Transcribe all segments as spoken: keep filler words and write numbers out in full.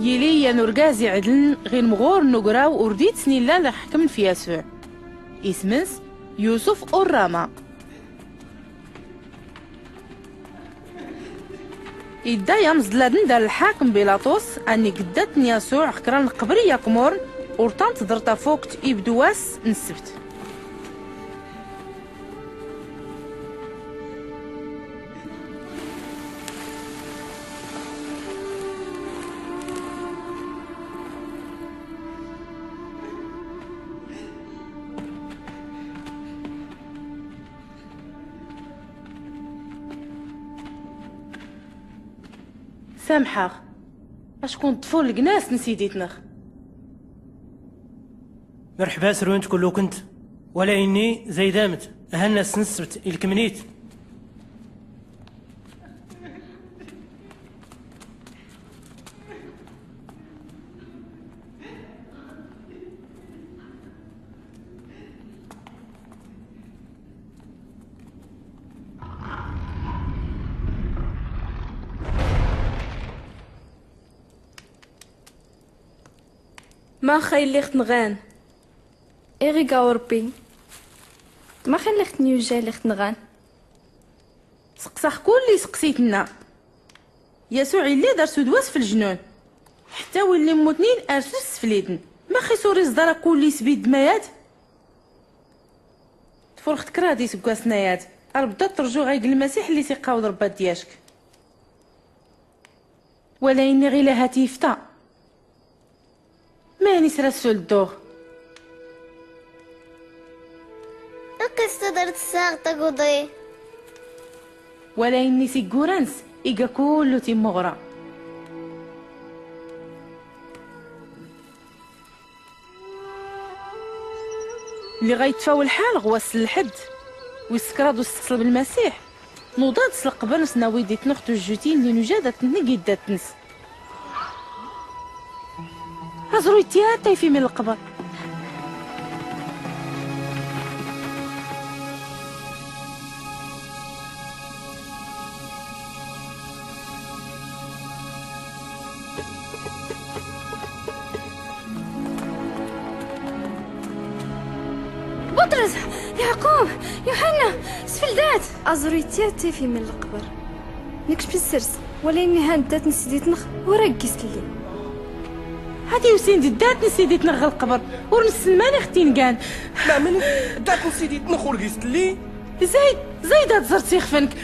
Yili yan urgaz iɛdln ɣ imɣur n ugraw ur d-ittsn illa lḥkm f Yasuɛ. Ism-ns Yusuf Urrama. Idda yamẓ ladn dar lḥakm Bilaṭus, anni gddatn Yasuɛ ɣ kra n lqbr i yakmurn, ur ṭṭan tḍr tafukt ibdu wass n ssebt. Samḥ-aɣ, acku nṭṭfu lgnas n sidit-nneɣ. Mrḥba srwnt kulluknt, wala inni zayd-amt, ahanna ass n ssebt ilkmn-it. Max ay lliɣ-t-nɣan? Iɣ iga Ṛebbi. Max ay lliɣ-t-nyujja ay lliɣ-t-nɣan? Seqsaɣ kulli seqsit-nna. Yasuɛ illi d-ar sudwas f lejnun. Ḥtta win lli mmutnin ar sus sflidn. Max is ur iẓḍar kulli sbid d-mayad? Tfurxt kraḍ isggwasn ayad, ar bḍaɣ trjuɣ ɣay g lmasiḥ lli s-iqqawḍ Ṛebbi ad-yacc. Wala inni ɣ ilaha t-ifta. Mani s-ra ssulduɣ? Aqis tadart ssaɣ taguḍi. Wala inni s-iggura-ns iga kullu timmuɣra. Lliɣ a ittfaw lḥal ɣ wass n lḥedd wis kraḍ usteqṣel b lmasiḥ, nuḍa-d s lqbr-ns nawi-d itnux tujjutin lli nujad ad tneg iddat-ns. Aẓru itti a tayfi min lqbr. Buṭrus, Yaɛqub, Yuḥanna, sfeldat! Aẓru itti a tayfi min lqbr. Nekk pissers, wala inni han ddat n sidit-nneɣ ur a gis tlli. Hati usin-d ddat n sidit-nneɣ ɣ lqbr, ur nssen mani ɣ-tt-ingan. Mamin, ddat n sidit-nneɣ ur gis tlli? Zayd, Zayd ad ẓrt ixf-nnek.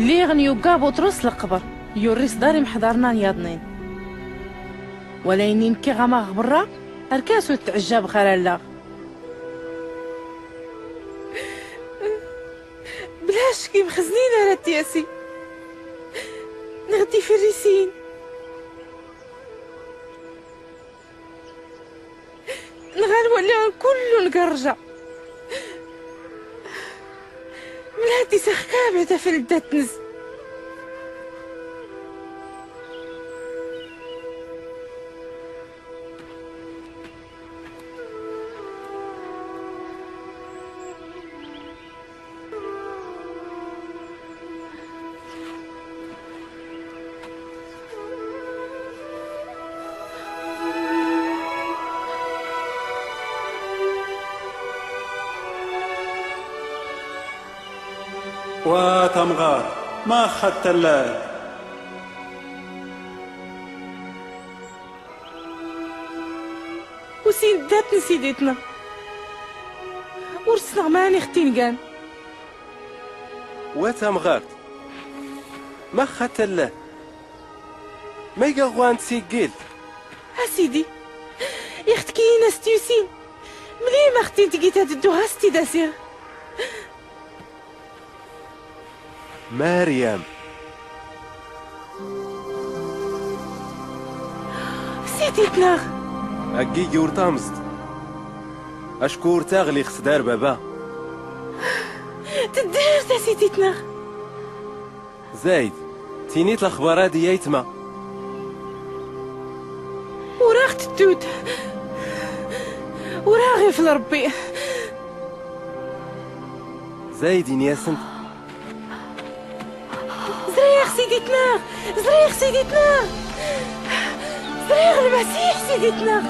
Lliɣ n yugga Buṭrus s lqbr, yurri s ḍar imḥḍarn-a n yaḍnin. Wala inni nekki ɣamaɣ ɣ berra, arkas ur ttɛjjabeɣ ara allaɣ. Bla ccek imxeznin ara d-yasin, neɣ d iferrisin. Nɣa nwali kullu ngerrja. Mlati saxkabet afel ddatnes. Wa tamɣart, max xattallal? Usin ddatn siditna. Ur ssneɣ mani ɣ-t-ingan. Wa tamɣart. Max a talla? Mayga ɣwant siggilt? A sidi, iɣ-tkiyyin a-s-tyusin. Mli max-t-in-tgit ad-dduɣ a-s-t-id-asiɣ. Maryam. Sidit-nneɣ. Aggi ur tamẓt. Acku ur taɣli ɣ-sdar baba. Teddirt a sidit-nneɣ. Zayd, tinit laxbar-ad i yaytma. Ur aɣ-tettut. Ur aɣ-ifl Ṛebbi. Zayd, ini-asent. Ẓriɣ sidit-nneɣ! Ẓriɣ sidit-nneɣ! Ẓriɣ Lmasiḥ sidit-nneɣ!